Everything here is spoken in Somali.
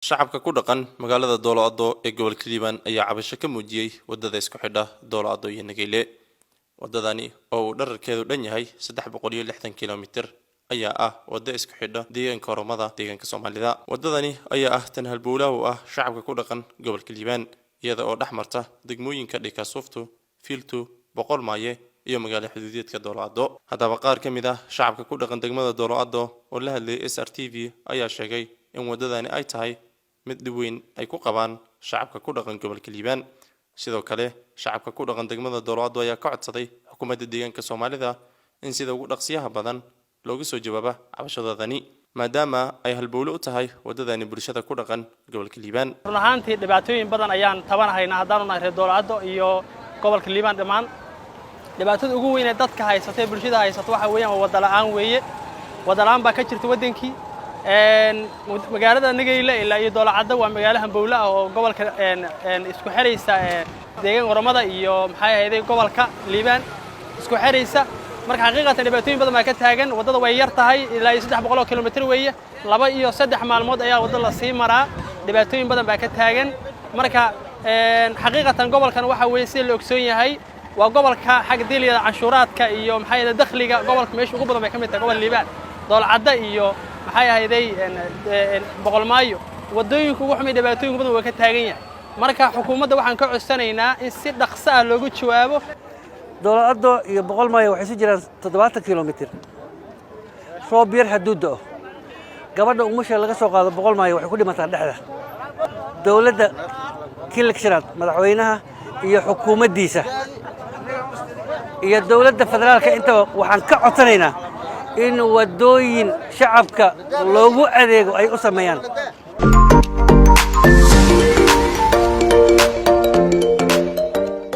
Shacabka ku dhaqan magaalada Doolo-Addo ee gobolka Liibaan ayaa cabasho ka muujiyey wadada isku xidha Doolo-Addo iyo Nageyle. Wadadani oo uu dhererkeedu dhan yahay 360 kilomitir ayaa ah waddo isku xidha deegaanka Oromada, deegaanka Soomaalida. Wadadani ayaa ah tan halbowlaha u ah shacabka ku dhaqan gobolka Liibaan, iyada oo dhex marta degmooyinka Dhikaasuuftu, Fiiltu, Boqolmaaye iyo magaalo xuduudeedka Doolo-Addo. Haddaba, qaar ka mid ah shacabka ku dhaqan degmada Doolo-Addo oo la hadlayay SRTV ayaa sheegay in wadadani ay tahay mid dhib weyn ay ku qabaan shacabka ku dhaqan gobolka Liibaan. Sidoo kale, shacabka ku dhaqan degmada Doolo-Addo ayaa ka codsaday xukuumadda deegaanka Soomaalida in sida ugu dhaqsiyaha badan looga soo jawaaba cabashadoodani, maadaama ay halbowle u tahay wadadani bulshada ku dhaqan gobolka Liibaan. Run ahaantii, dhibaatooyin badan ayaan tabanahaynaa haddaanu nahay reer Doolacaddo iyo gobolka Liibaan dhammaan. Dhibaatada ugu weyn ee dadka haysata ee bulshada haysato waxa weeyaan waa wadda la'aan weeye. Wadda la'aan baa ka jirta waddankii. Magaalada Nageyle ilaa iyo Doolacaddo waa magaalo hambowle ah oo gobolka isku xiraysa, deegaan Oromada iyo, maxay ahayday, gobolka Liibaan isku xiraysa. Marka xaqiiqatan dhibaatooyin badan baa ka taagan. Waddada way yar tahay, ilaa iyo 300 kilomitir weeye. 2 iyo 3 maalmood ayaa wadda la sii maraa. Dhibaatooyin badan baa ka taagan. Marka xaqiiqatan gobolkan waxa weeye, sida la ogsoon yahay, waa gobolka xagga dilyada canshuuraadka iyo, maxay ahayday, dakhliga gobolka meesha ugu badan bay ka mid tahay gobol Liibaan. Doolcadda iyo, maxay ahayday, Boqolmaayo waddooyinka ugu xumay, dhibaatooyinka badan waa ka taagan yahay. Marka xukuumadda waxaan ka codsanaynaa in si dhaqso ah loogu jawaabo. Doolacaddo iyo Boqolmaayo waxay isu jiraan 70 kilomitir. Roob yar hadduu da'o, gabadha umusha laga soo qaado Boqolmaayo waxay ku dhimataa dhexda. Dowladda Kililka Shanaad, madaxweynaha iyo xukuumaddiisa iyo dowladda federaalka intaba, waxaan ka codsanaynaa in waddooyin shacabka loogu adeego ay u sameeyaan.